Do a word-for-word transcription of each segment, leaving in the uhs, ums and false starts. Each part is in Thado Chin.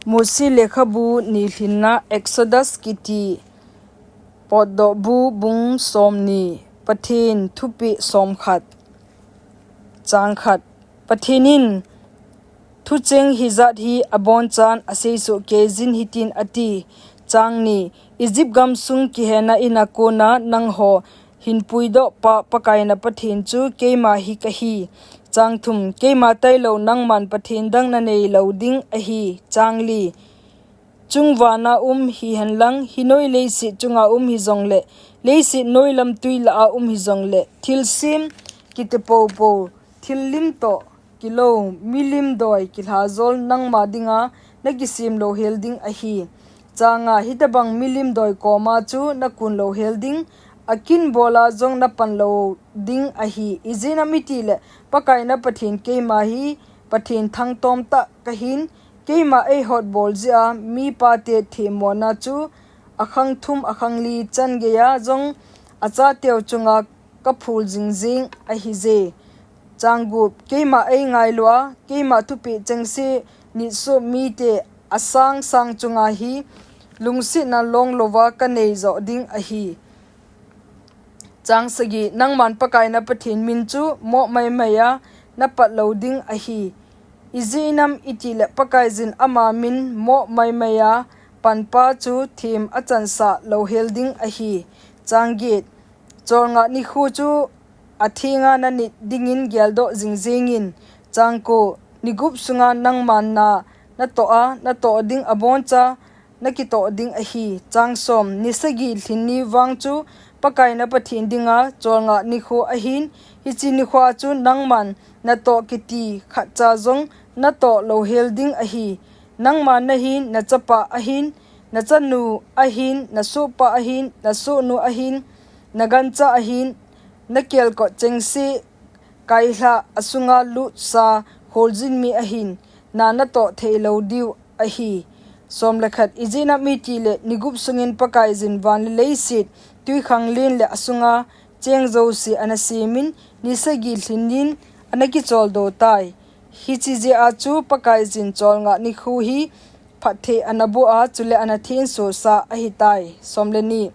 Mosi lekhabu nilhinna. Exodus kiti potdohbu bung somni. Pathen thupeh somkhat. Chang khat. Pathen in, thucheng hijat hi abonchan aseisoh keijin hitin ati. Chang ni. Egypt gamsung kihena in akona nangho hinpuidohpa Pakai na Pathen chu keima hi kahi. Chang thum. Keima tailou nangman pathen dang nanei lou ding ahi. Chang li. Chungvana um hihenlang, hinoi leiset chunga um hijongle, leiset noilam tui lah a um hijongle, thilsem kiti poupou, thil lim toh kilou, milim doi kilhajol nangma dinga nakisem louhel ding ahi. Chang nga. Hitobang milim doi koma chu nakun louhel ding, akin bola jong napan lou ding ahi. Ijeh inem itile, Pakai na Pathen keima hi Pathen thangtom tah kahin, keima eihotbol jeh a mipate themmona chu akhang thum akhang li chan geiya jong achateu chunga kaphul jingjing ahije. Chang gup. Keima eingailua, keima thupeh chengse nitsoh mite asang sang chunga hi lungsetna long louva kanei joh ding ahi. Chang sagi. Nangman Pakai na Pathen min chu moh maimaiya napat lou ding ahi. Ijeh inem itile Pakaiyin ama min moh maimaiya panpa chu them achansah louhel ding ahi. Chang get. Cholngah nikho chu athenga nanit dingin geldoh jingjingin. Chang ko. Nigup sunga nangman na natoh a, natoh ding aboncha nakitoh ding ahi. Chang som. Ni sagi lhin ni vang chu Pakai na Pathen dinga cholngah nikho ahin, hiche nikhoa chu nangman natoh kiti khatcha jong natoh louhel ding ahi. Nangma nahin, nachapa ahin, nachanu ahin, nasohpa ahin, nasohnu ahin, nagancha ahin, nakelkot chengse kailhah asunga lutsa kholjin mi ahin, na natoh theilou diu ahi. Som le khat. Ijeh inem itile nigup sungin Pakaiyin van le leiset, twikhanglen le asunga cheng jouse anasemin, ni sagi lhin nin anakicholdo tai. Hiche jeh a chu Pakaiyin cholngah nikho hi phatthei anaboh a, chule anathensosa ahitai. Som le ni.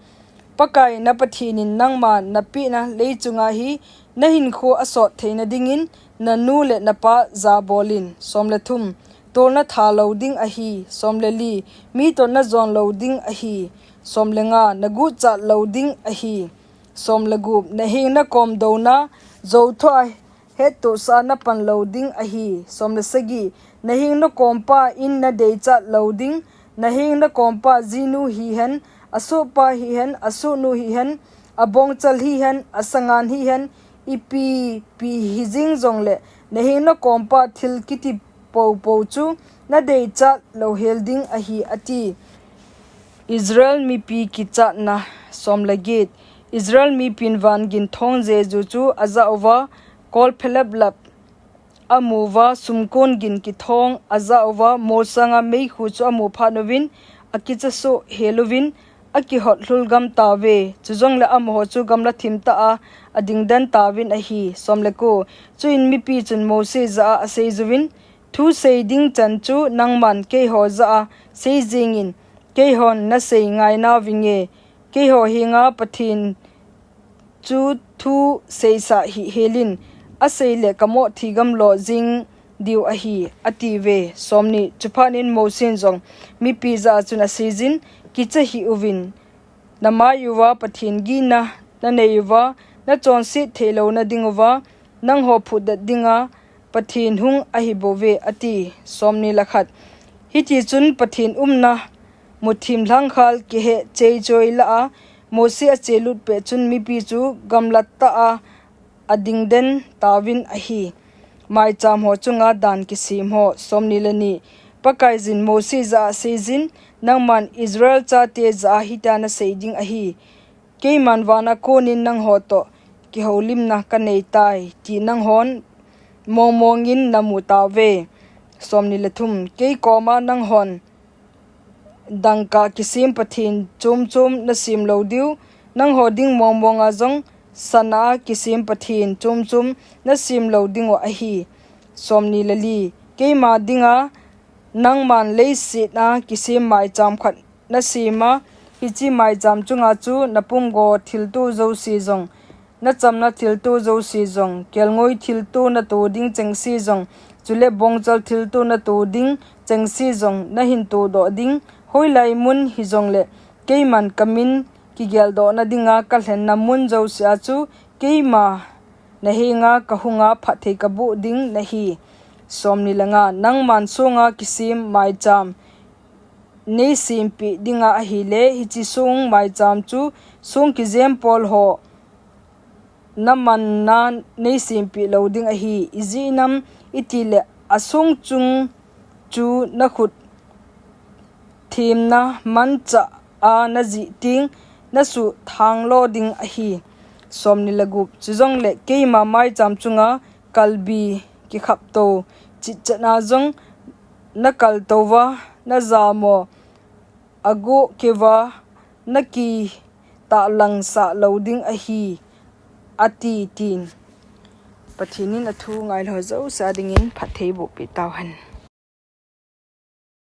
Pakai na Pathen in nangma napehna leichunga hi nahinkho asot theina dingin nanu le napa jabolin. Som le thum. Tolna thalou ding ahi. Som le li. Mi toh najon lou ding ahi. Som le nga. Naguhchat lou ding ahi. Som le gup. Naheng nakom douna jouthoa hettohsah a napan lou ding ahi. Som le sagi. Naheng nakompa in nadeichat lou ding, naheng nakompa jinu hihen, asohpa hihen, asohnu hihen, abongchal hihen, asangan hihen, ipi pi hijing jongle, naheng nakompa thil kiti poupou chu nadeichat louhel ding ahi, ati. Israel mipi kichatna. Som le get. Israel mipin van gin thong jeju chu ajah uva, kol pheleplap amuva, sumkon gin kithong ajah uva, molsanga meikhu chu amu phat uvin, akicha soh hel uvin, akihot lhul gam tauve. Chujongle amaho chu gamla thim tah a adingden tauvin ahi. Som le ko. Chuin mipi chun Mosi jah a aseijuvin, thu sei ding chan chu nangman keiho jah a sei jingin, keihon nasei ngai nauvinge, keiho henga Pathen chu thu seisah hih helin, asei le kamoh thi gamlo jing diu ahi, atiuve. Som ni. Chuphat in Mosin jong mipi jah a chun aseijin, kicha hih uvin, namai uva Pathen gihna nanei uva, nachonset theilouna dinguva, nangho phutdet dinga Pathen hung ahibouve, ati. Som ni le khat. Hitichun Pathen umna muthim lhangkhal kiheh cheichoi lah a Mosi achelut pet chun mipi chu gamla tah a adingden tauvin ahi. Maicham ho chunga dan kisem ho. Som ni le ni. Pakaiyin Mosi jah a aseijin, nangman Israel chate jah a hitia nasei ding ahi. Keiman vana konin nangho toh kihoulimna kaneitai, ti nanghon mongmongin namu tauve. Som ni le thum. Kei koma nanghon dangka kisem pathen chomchom nasem lou diu, nangho ding mongmonga jong sana kisem pathen chomchom nasem lou dingu ahi. Som ni le li. Keima dinga Nangman leiset a kisem maicham khat nasema, hiche maicham chunga chu napumgo thilto jouse jong, nachamna thilto jouse jong, kelngoi thilto nato ding chengse jong, chule bongchal thilto nato ding chengse jong nahin todoh ding. Hoilai mun hijongle keiman kamin kigeldohna dinga kalhenna mun jousea chu keima nahenga kahunga phatthei kaboh ding nahi. Nangman songa kisem maicham neisempeh dinga ahile, hiche song maicham chu song kijem pawl ho namanna neisempeh lou ding ahi. Ijeh inem itile asong chung chu nakhut themna manchah a najih teng nasuh thanglo ding ahi. Chujongle keima maicham chunga kalbi kikhaptou chitchetna jong nakaltouva, najamo agoh keuva nakitahlang sah lou ding ahi, ati, tin. Pathen in athu ngaiho jouse a dingin phatthei bohpeh tauhen.